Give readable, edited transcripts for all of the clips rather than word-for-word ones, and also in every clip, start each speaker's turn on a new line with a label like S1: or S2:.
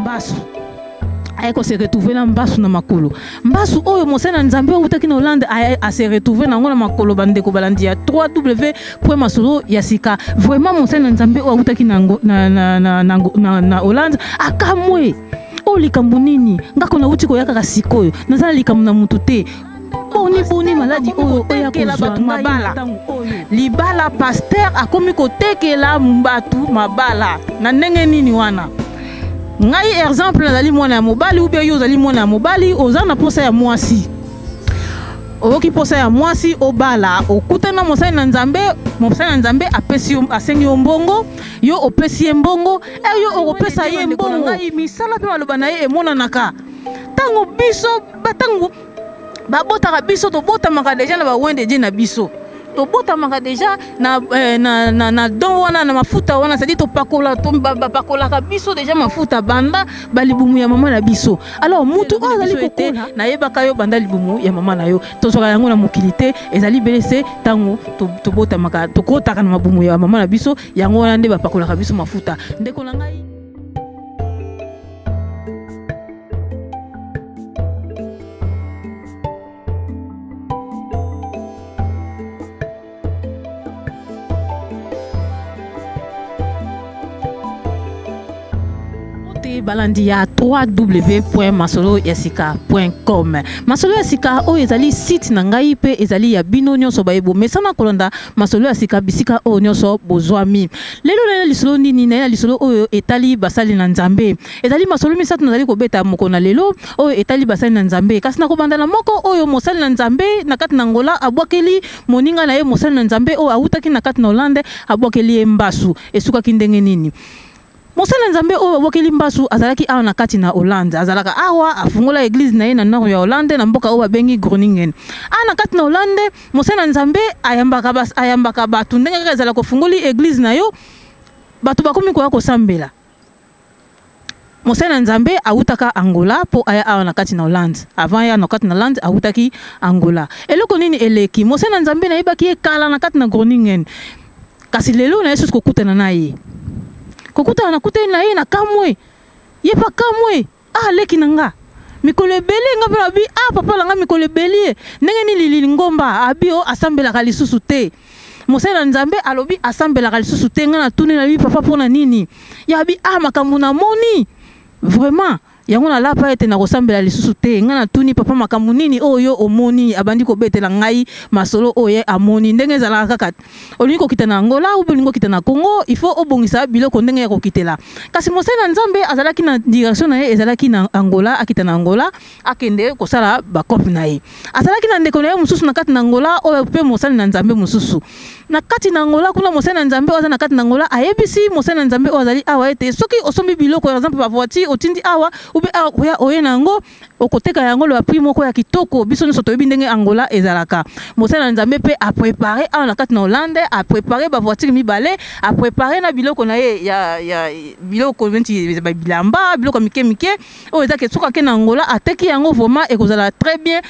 S1: Mbasu aye kose retrouve na mbasu na makolo. Mbasu oyo mosali na Nzambe oyo awutaki na Hollande ase retrouve na yango na makolo. Bandeko balandi ya 3w point masolo ya sika, vraiment mosali na Nzambe oyo awutaki na, na, na, na, na, na, na Hollande akamwe. Oyo likambo nini? Ngako nauti koya kaka sikoyo, naza na likambo na mutu te. Boni boni maladi oyo oya kozwa bato mabala? Libala, pasteur akomi kotekela bato mabala na ndenge nini wana? Ngai exemple, nazali mwana ya mobali, ou bien yo ozali mwana ya mobali, oza na posa ya mwasi, oyoki posa ya mwasi, obala, okutana mosali na Nzambe. Mosali na Nzambe apesi yo, asengi yo mbongo, yo opesi ye mbongo. E yo okopesa ye mbongo, ngai misala mpe maloba na ye emonanaka. Ntango biso, ntango babotaka biso, tobotamaka deja na bawende die na biso, tobotamaka deja na, eh, na, na, na don wana, na mafuta wana, c'est-à-dire topakola, to, bapakolaka biso deja mafuta banda balibumu ya mama na biso. Alors mutu oyo azali kokola, nayebaka yo banda libumu ya mama na yo. Tozwaka yango na mokili te, ezali belese ntango tobotamaka, tokotaka na mabumu ya mama na biso, yango wana nde bapakolaka biso mafuta. Ndeko na ngai, balandi ya www.masoloyasika.com, Masolo ya Sika oyo ezali site na ngai mpe ezali ya bino nyonso baye bomesana kolanda Masolo ya Sika bisika oyo nyonso bozwami. Lelo nayela lisolo nini? Nayela lisolo oyo etali basali na Nzambe. Ezali masolo misato nazali kobeta moko na lelo oyo etali basali na Nzambe, kasi nakobanda na moko oyo mosali na Nzambe na kati na Angola abwakeli moninga na ye mosali na Nzambe oyo awutaki na kati na Hollande, abwakeli ye mbasu. Esukaki ndenge nini? Mosali na Nzambe oyo babwakeli mbasu azalaki awa na kati na Hollande. Azalaka awa, afungola eglise na ye na nord ya Hollande, na mboka oyo babengi Groningen. Awa na kati na Hollande, mosali na Nzambe ayambaka, ayambaka bato ndenge kaka ezala kofungoli eglise na yo, bato bakomi koya kosambela. Mosali na Nzambe awutaka Angola mpo aya awa na kati na Hollande. Avant aya na kati na Hollande, awutaki Angola. Eloko nini eleki? Mosali na Nzambe nayebaki ye kala na kati na Groningen, kasi lelo na ye susu kokutana na ye, kokutana, nakutani na ye na kamwe, ye pa kamwe: "Ah, leki na nga, mikolo ebele!" Nga mpe nabi: "Ah, papa na nga, mikolo ebele ye, ndenge nini lingomba?" Abi o asambelaka lisusu te. Mosali na Nzambe alobi asambelaka lisusu te. Nga natuni, nabi: "Papa, mpo na nini?" Ye abi: "Ah, makambo namoni vraiment, yango nalapa ete nakosambela lisusu te." Ngai natuni: "Papa, makambo nini oyo omoni?" Abandi kobetela ngai masolo oyo ye amoni. Ndenge ezalaka kaka, olingi kokita na Angola ube olingi kokita na Congo, il faut obongisa biloko ndenge ya kokitela. Kasi mosali na Nzambe azalaki na direction na ye, ezalaki na Angola, akita na Angola, akende kosala bacope na ye. Azalaki na ndeko na ye mosusu na kati na Angola, oyo mpe mosali na Nzambe mosusu na kati na Angola kuna. Mosali na Nzambe oyo aza na kati na Angola ayebisi mosali na Nzambe oyo azali awa ete soki osombi biloko, par exemple bavoiture, otindi awa ube awa, oya oye na yango, okoteka yango le prix moko ya kitoko. Biso nyonso toyebi ndenge Angola ezalaka. Mosali na Nzambe mpe aprépare awa na kati na Hollande, aprépare bavoiture mibale, aprépare na biloko na ye ya biloko neti bilamba, biloko mike mike oyo ezaki soki ake na Angola, ateki yango, vraiment ekozala très bien.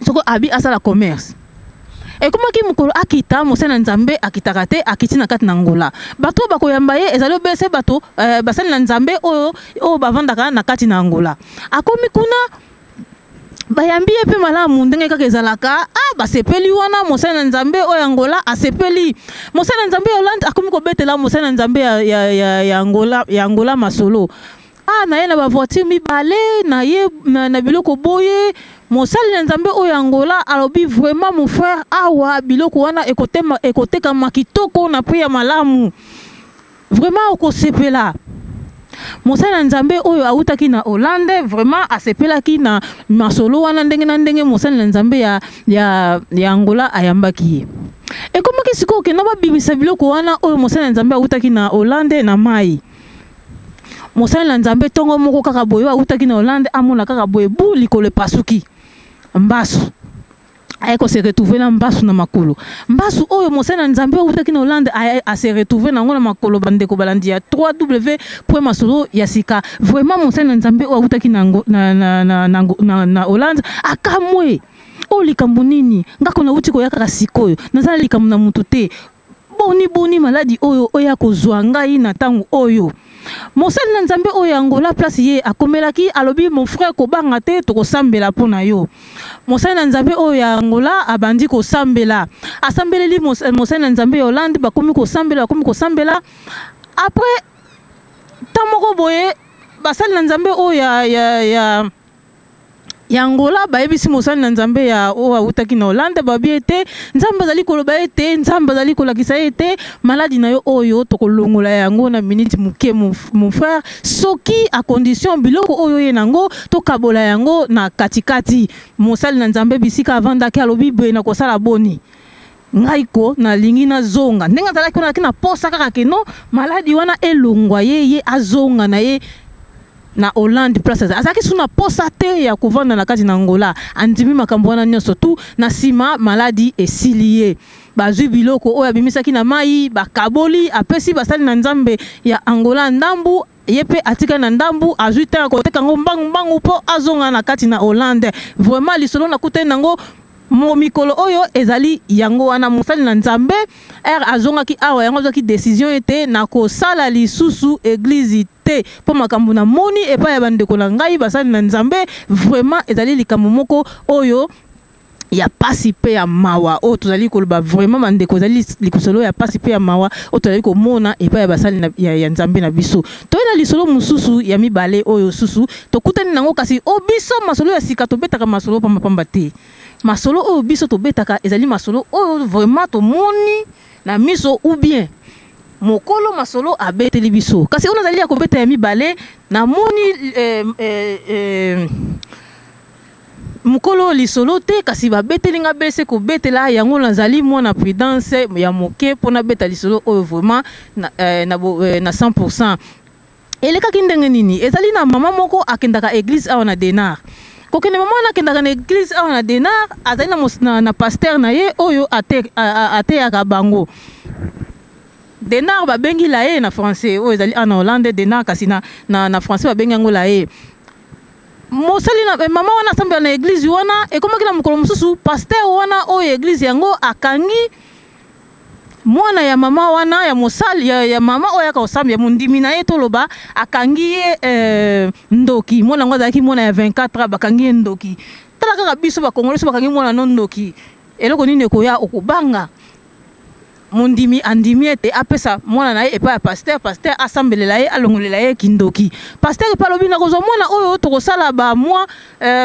S1: Soko abi asala commerce. Ekomaki mokolo akita, mosali na Nzambe akitaka te, akiti na kati na Angola. Bato oyo bakoyamba ye ezali obese bato basali na Nzambe oyo bavandaka na kati na Angola. Akomi kuna, bayambi ye mpe malamu ndenge kaka ezalaka. Ah, basepeli wana. Mosali na Nzambe oyo Angola asepeli. Mosali na Nzambe ya Hollande akomi kobetela mosali na Nzambe ya Angola masolo: "Ah, na ye na bavoiture mibale na ye na biloko boye." Mosali na Nzambe oyo Angola alobi: "Vraiment, mon frère, awa biloko wana ekotema, ekotekama kitoko na prix ya malamu, vraiment okosepela." Mosali na Nzambe oyo awutaki na Hollande vraiment asepelaki na masolo wana, ndenge na ndenge mosali na Nzambe ya Angola ayambaki ye. Ekomaki sikoyo okenda babimisa biloko wana oyo mosali na Nzambe awutaki na Hollande na mai. Mosali na Nzambe, ntongo moko kaka boye, oyo awutaki na Hollande amona kaka boye bu likolo epasuki, mbasu. Aye kose retrouve na mbasu na makolo. Mbasu oyo mosali na Nzambe oyo awutaki na Hollande ase retrouve nango na makolo. Bandeko balandi ya 3w point masolo ya sika, vraiment mosali na Nzambe oyo awutaki na Hollande akamwe. Oyo likambo nini? Ngako nauti koya kaka sikoyo, naza na likambo na mutu te. Boni boni maladi oyo oya kozwa ngai na ntango oyo? Mosali na Nzambe oyo ya Angola place ye akomelaki alobi mon frère kobanga te tokosambela mpo na yo. Mosali na Nzambe oyo ya Angola abandi kosambela, asambeleli mosali na Nzambe ya Hollande, bakomi kosambela, bakomi kosambela. Après temps moko boye basali na Nzambe oyo ya Angola bayebisi mosali na Nzambe ya oyo awutaki na Hollande, babi ete Nzambe azali koloba ete Nzambe azali kolakisa ye ete maladi na yo oyo tokolongola yango na minute moke mon frère, soki a condition biloko oyo ye nango tokabola yango na katikati. Mosali na Nzambe bisika avandaki alobi boye na kosala boni ngai ko nalingi nazonga ndenge azalaki wana, azalaki na posa kaka ke non maladi wana elongwa ye azonga na ye na Hollande place azalaki su na posa te ya kovanda na kati na Angola. Andimi makambo wana nyonso tu, na nsima maladi esili ye, bazwi biloko oyo abimisaki na mai, bakaboli, apesi basali na Nzambe ya Angola ndambu, ye mpe atikali na ndambu, azwi ntango ya koteka yango mbangu mbangu mpo azonga na kati na Hollande. Vraiment lisolo nakutani nango mikolo oyo ezali yango wana. Mosali na Nzambe r azongaki awa, yango azwaki décision ete nakosala lisusu église te mpo makambo namoni epai ya bandeko na ngai basali na Nzambe vraiment ezali likambo moko oyo ya pasi mpe ya mawa oyo tozali koloba. Vraiment bandeko, ezali lisolo ya pasi mpe ya mawa oyo tozali komona epai ya basali ya Nzambe na biso. Toye na lisolo mosusu ya mibale oyo susu tokutani nango, kasi o biso masolo ya sika tobetaka masolo pambapamba te. Masolo oyo biso tobetaka ezali masolo oyo vraiment tomoni na miso ou bien mokolo masolo abeteli biso. Kasi oyo nazali ya kobeta ya mibale, namoni mokolo lisolo te, kasi babeteli nga bese kobetela yango. Nazali mwana prudence ya moke mpo nabeta lisolo oyo vraiment na 100%. Elekaki ndenge nini? Ezali na mama moko akendaka église awa na Den Haag. Kokende mama wana akendaka na église awa na Den Haag, azali na pasteur na ye oyo ateyaka bango. Den Haag babengi La Haye na français, oyo ezali awa na Hollande Den Haag, kasi na français babengi yango La Haye. Mosali na mama wana asambela na église wana. Ekomaki na mokolo mosusu, pasteur wana oyo église yango akangi mwana ya mama wana ya mosali ya mama oyo ayaka kosambela, ya mondimi na ye toloba, akangi ye ndoki. Mwana yango azalaki mwana ya 24 ans, bakangi ye ndoki. Tala kaka biso bakongoli so bakangi mwana no ndoki, eloko nini ekoya? Okobanga. Mondimi andimi ete apesa mwana na ye epai ya pasteur, pasteur asambelela ye, alongolela ye kindoki. Pasteur epe alobi nakozwa mwana oyo, tokosala bamwa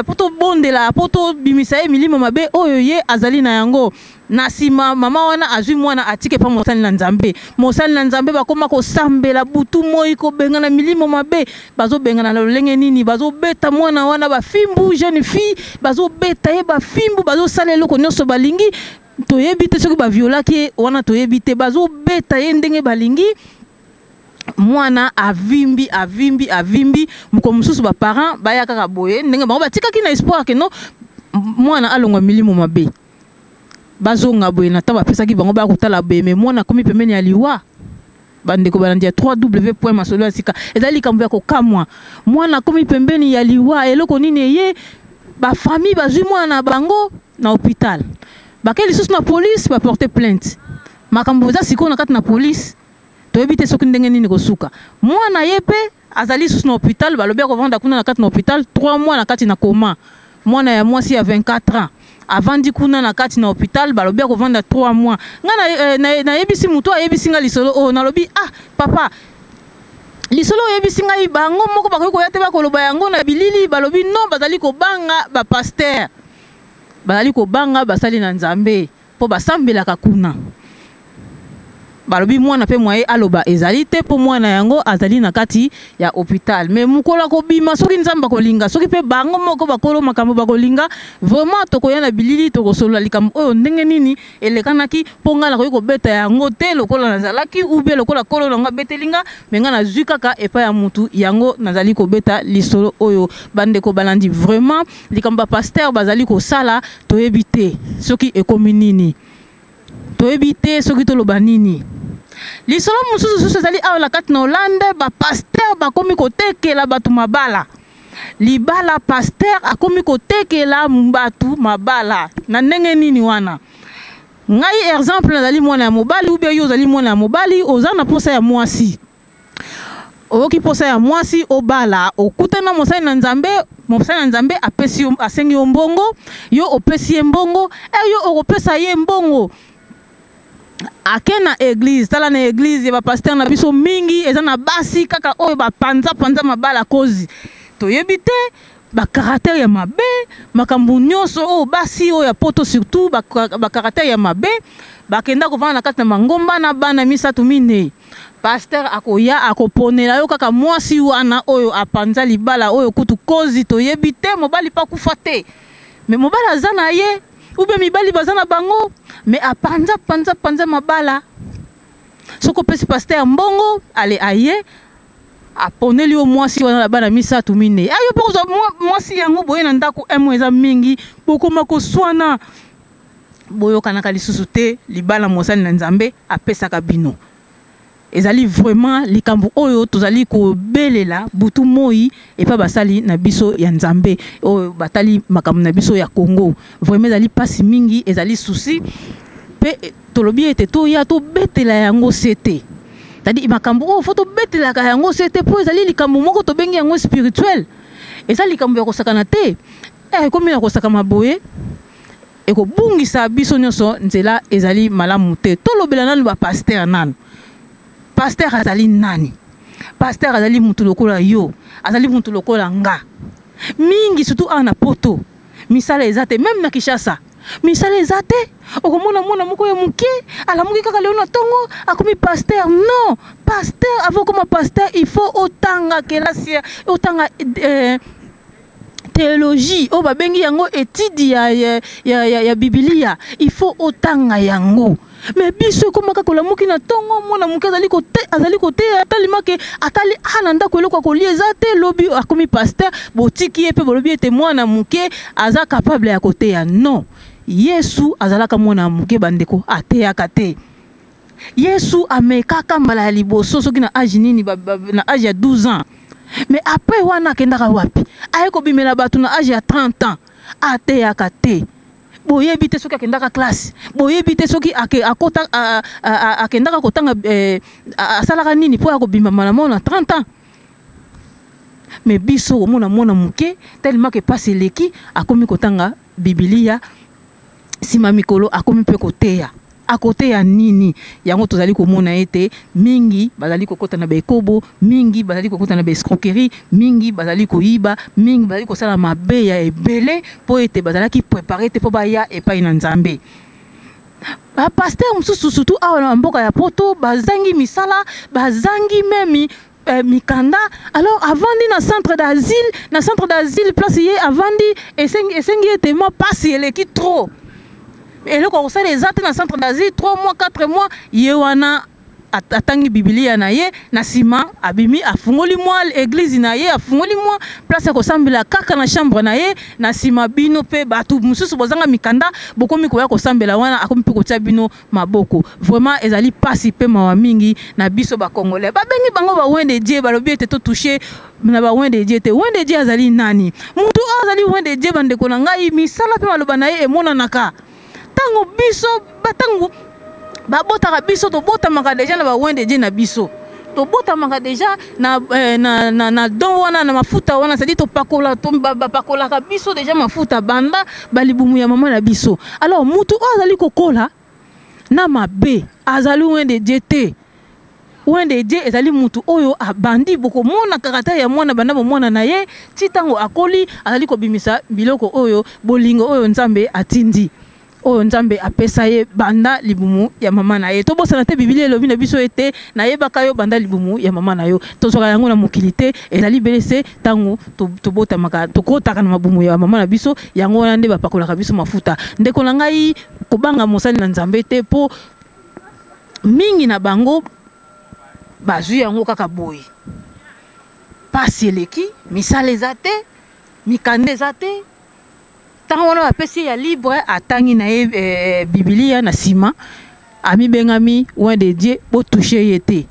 S1: mpo tobondela mpo tobimisa ye milimo mabe oyo ye azali na yango. Na nsima mama wana azwi mwana, atiki epa mosali na Nzambe. Mosali na Nzambe bakóma kosambela butu moi, kobengana milimo mabe. Bazobengana na lolenge nini? Bazobeta mwana wana bafimbu, jeune fille bazobeta ye bafimbu, bazosala eloko nyonso balingi. Toyebi te soki baviolaki ye wana, toyebi te. Bazobeta ye ndenge balingi, mwana avimbi, avimbi, avimbi. Mokolo mosusu baparent baya kaka boye, ndenge bango batikaki na espoir ke non, mwana alongwa milimo mabe. Bazonga boye na ntango bapesaki bango, baya kotala boye, mais mwana akomi pembeni ya liwa. Bandeko balandi ya 3W.masolo ya sika, ezali likambo ya kokamwa. Mwana akomi pembeni ya liwa. Eloko nini eye? Bafamille bazwi mwana na bango na hôpital, bake lisusu na police, baporte plainte. Makambo eza sikoyo na kati na police, toyebi te soki ndenge nini kosuka. Mwana ye mpe azali lisusu na hôpital, balobi akovanda kuna na kati na hôpital 3 mois na kati na coma. Mwana ya mwasi ya 24 ans avandi kuna na kati na hôpital, balobi akovanda 3 mois. Nga nayebisi motu ayebisi nga lisolo oyo, nalobi: "Ah papa, lisolo oyebisi ngai, bango moko bakoki koya te bakoloba yango na bilili?" Balobi non, bazali kobanga bapasteur, bazali kobanga basali na Nzambe mpo basambelaka kuna. Balobi mwana mpe mwaye aloba ezali te mpo mwana yango azali na kati ya hôpital. Mais mokolo akobima, soki Nzambe akolinga, soki mpe bango moko bakolo makambo bakolinga, vraiment tokoya na bilili, tokosolola likambo oyo ndenge nini elekanaki, mpo ngai nakoki kobeta yango te lokola nazalaki ou bien lokola kolo nango abeteli nga. Mais ngai nazwi kaka epai ya mutu yango, nazali kobeta lisolo oyo. Bandeko balandi, vraiment likambo ya pasteur bazali kosala, toyebi te soki ekomi nini, toyebi te soki toloba nini. Lisolo mosusu susu ezali awa na kati na Hollande, bapasteur bakomi kotekela bato mabala, libala. Pasteur akomi kotekela bato mabala na ndenge nini wana? Ngai exemple nazali mwana ya mobali, ou bien yo ozali mwana ya mobali, oza na posa ya mwasi. Oyoki mposa ya mwasi obala, okutani na mosali na Nzambe, mosali na Nzambe apesi yo, asengi yo mbongo, yo opesi ye mbongo, e yo okopesa ye mbongo ake na eglise. Tala na eglise ya bapasteur na biso mingi eza na basi kaka oyo bapanza panza mabala kozi toyebi te bacaractère ya mabe, makambo nyonso oyo basi oyo ya poto surtout bacaractère ya mabe bakenda kovanda na kati na mangomba na bana misato minei. Pasteur akoya akoponela yo kaka mwasi wana oyo apanza libala oyo kutu kozi toyebi te, mobali pa kufa te, me mobali aza na ye ube mibali baza na bango, me apanza panza panza mabala. Soki opesi pasteur mbongo ale aye aponeli yo mwasi wana na bana misato minei, ayo mpe kozwa mwasi yango boye na ndako emo eza mingi, bokoma koswana, boyokanaka lisusu te. Libala mosali na Nzambe apesaka bino ezali vraiment likambo oyo tozali kobelela butu moi epa basali na biso ya Nzambe oyo batali makambo na biso ya Congo. Vraiment ezali mpasi mingi, ezali souci mpe tolobi ete toya tobetela yango se te, c'est-à-dire makambo oyo fo tobetelaka yango se te, mpo ezali likambo moko tobengi yango spirituel, eza likambo ya kosakana te. Ekomi na kosakama boye ekobungisa biso nyonso nzela ezali malamu te. Tolobela nanu bapasteur nanu. Pasteur azali nani? Pasteur azali mutu lokola yo, azali mutu lokola nga. Mingi surtout awa na poto misala eza te, meme na Kinshasa misala eza te. Okomona mwana moko ya moke alamuki kaka lelo na ntongo akomi pasteur. Non, pasteur avant okoma pasteur il faut otanga kelasi, otanga théologie oyo babengi yango étude ya bibilia, il faut otanga yango. Me biso ekomaka kolamuki na ntongo, mwana moke azali koteya, atalimake atali a na ndako eloko akolia eza te, lobi akomi pasteur. Botiki ye mpe bolobi ete mwana moke aza capable ya koteya. Non, Yesu azalaka mwana moke, bandeko, ateyaka te. Yesu amekaka mbala ya liboso soki na age nini, na age ya 12 ans, mais après wana akendaka wapi? Aye kobimela bato na age ya 30 ans, ateyaka te. Boyebi te soki akendaka classe, boyebi te soki akota, akendaka kotanga, asalaka nini mpo ya kobima malamu na 30 ans. Mais biso omona mwana moke tellement ke pasi eleki, akomi kotanga bibilia, nsima mikolo akomi mpe koteya. Akoteya nini? Yango tozali komona ete mingi bazali kokota na baekobo, mingi bazali kokota na baescroquerie, mingi bazali koyiba, mingi bazali kosala mabe ya ebele mpo ete bazalaki préparé te mpo baya epai na Nzambe. Bapasteur mosusu surtout awa na mboka ya poto bazangi misala, bazangi meme mikanda. Alors avandi na centre d'asile, na centre d'asile place ye avandi esengi ete mwa pasi eleki trop, eloko ya kosala eza te. Na centre d'asile 3 mois, 4 mois, ye wana atangi bibilia na ye, na nsima abimi, afungoli mwa église na ye, afungoli mwa place ya kosambela kaka na chambre na ye. Na nsima bino mpe bato mosusu bozanga mikanda bokomi koya kosambela wana, akomi mpe kotia bino maboko. Vraiment ezali mpasi mpe mawa mingi na biso bacongolais. Babengi bango baoints de Dieu, balobi ete totouche na baoints de Dieu te. Oint de Dieu azali nani? Mutu oyo azali oint de Dieu, bandeko na ngai, misala mpe maloba na ye emonanaka. Ntango biso, ntango babotaka biso, tobotamaka deja na baoints de Dieu na biso, tobotamaka deja na don wana, na mafuta wana, c'est-à-dire topakola, bapakolaka biso deja mafuta banda balibumu ya mama na biso. Alors mutu oyo azali kokola na mabe azali oint de Dieu te. Oint de Dieu ezali mutu oyo abandi, bokomona caractère ya mwana banda bomwana na ye ti ntango akoli, azali kobimisa biloko oyo bolingo oyo Nzambe atindi, oyo Nzambe apesa ye banda libumu ya mama na ye. Tobosana te, Biblia elobi na biso ete nayebaka yo banda libumu ya mama na yo. Tozwaka yango na mokili te, ezali belese ntango tobotamaka, tokotaka na mabumu ya mama na biso, yango wana nde bapakolaka biso mafuta. Ndeko na ngai, kobanga mosali na Nzambe te, mpo mingi na bango bazwi yango kaka boye. Pasi eleki, misala eza te, mikanda eza te. Ntango wana bapesi ye ya libre, atangi na ye bibilia, na nsima amibengami oint de Dieu. Botouche ye te,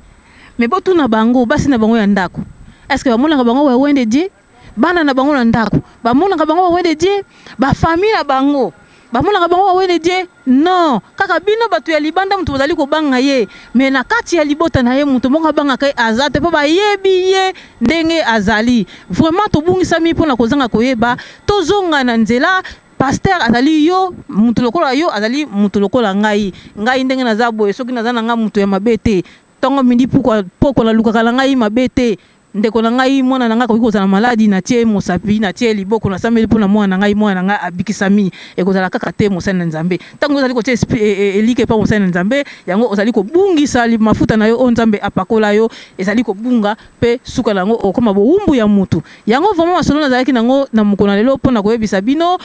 S1: me botuna bango basi na bango ya ndako, est ce que bamonaka bango ba oint de Dieu? Bana na bango na ndako bamonaka bango ba oint de Dieu? Bafamille na bango? Bamonaka bango bawene die non, kaka bino bato ya libanda moto bozali kobanga ye, me na kati ya libota na ye moto moko abangaka ye aza te, mpo bayebi ye ndenge azali. Vraiment tobungisami mpo na kozanga koyeba. Tozonga na nzela. Pasteur azali yo moto lokola yo, azali moto lokola ngai. Ngai ndenge naza boye, soki naza na ngai moto ya mabe te, ntongo midi pokwa nalukaka na ngai mabe te. Ndeko na ngai, mwana na ngai akoki kozala maladi, natie mosapi, natie liboko, nasambeli mpo na mwana na ngai, mwana na ngai abikisami. Ekozala kaka te mosali na Nzambe. Ntango ozali kotia elike epa mosali na Nzambe, yango ozali kobungisa mafuta na yo oyo Nzambe apakola yo, ezali kobunga, mpe suka na yango okoma bowumbu ya mutu. Yango vraiment masolo nazalaki nango na mokolo na lelo mpo na koyebisa bino.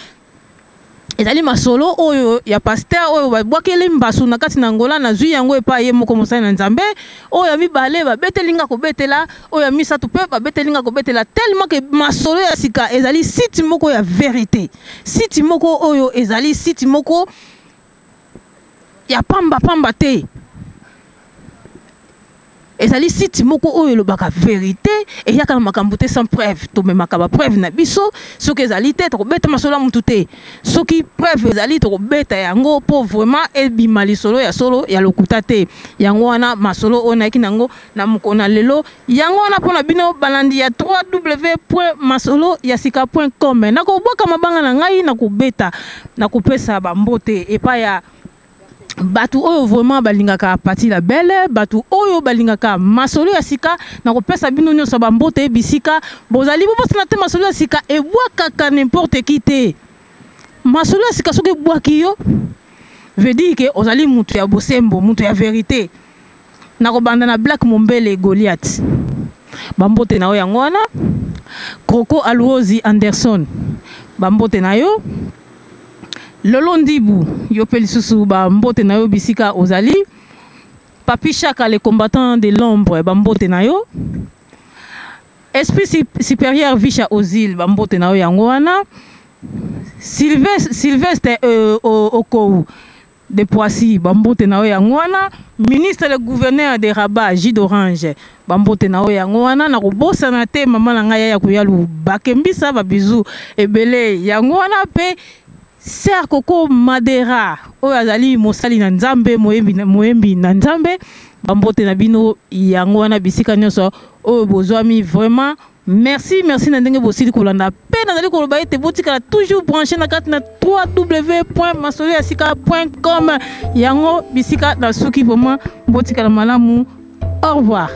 S1: Ezali masolo oyo ya pasteur oyo babwakeli mbasu na kati na Angola, nazwi yango epai ye moko mosali na Nzambe. Oyo ya mibale babeteli nga kobetela, oyo ya misato mpe babeteli nga kobetela, tellement que masolo ya sika ezali site moko ya verite, site moko oyo ezali site moko ya pamba pamba te. Ezali site moko oyo elobaka verite, eyaka na makambo te sans preuve. Tomemaka ba preuve na biso, soki ezali te tokobeta masolo ya mutu te, soki preuve ezali tokobeta yango mpo vraiment ebima lisolo ya solo ya lokuta te. Yango wana masolo oyo nayaki nango na mokolo na lelo, yango wana mpo na bino balandi ya www.masoloyasika.com. Nakobwaka mabanga na ngai, nakobeta, nakopesa bambote epai ya bato oyo vraiment balingaka Pati la Belle, bato oyo balingaka masolo ya sika. Nakopesa bino nyonso bambote bisika bozali. Bobosana te, masolo ya sika ebwakaka n'importe qui te. Masolo ya sika soki ebwaki yo, veut dire que ozali mutu ya bosembo, mutu ya verite. Nakobanda na Black Mombele Goliath, bambote na yo yango wana. Croco Aluozi Anderson, bambote na yo. Lolo Ndibu, yo mpe lisusu bambote na yo bisika ozali. Papi Chaka, le combattant de l'ombre, bambote na yo. Esprit supérieur Visha Ozil, bambote na yo yango wana. Sylvestre Okou de Poissy, bambote na yo yango wana. Ministre le gouverneur de Rabat, Jus d'Orange, bambote na yo yango wana. Nakobosana te mama na ngai ya koyalu bakembisa, babizu ebele yango wana. Mpe Sœur Coco Madera oyo azali mosali na Nzambe, moyembi na Nzambe, bambote na bino yango wana bisika nyonso oyo bozwami. Vraiment merci, merci na ndenge bosili kolanda. Mpe nazali koloba ete botikala toujours branché na kati na www.masoloyasika.com, yango bisika nasuki. Vraiment botikala malamu, au revoir.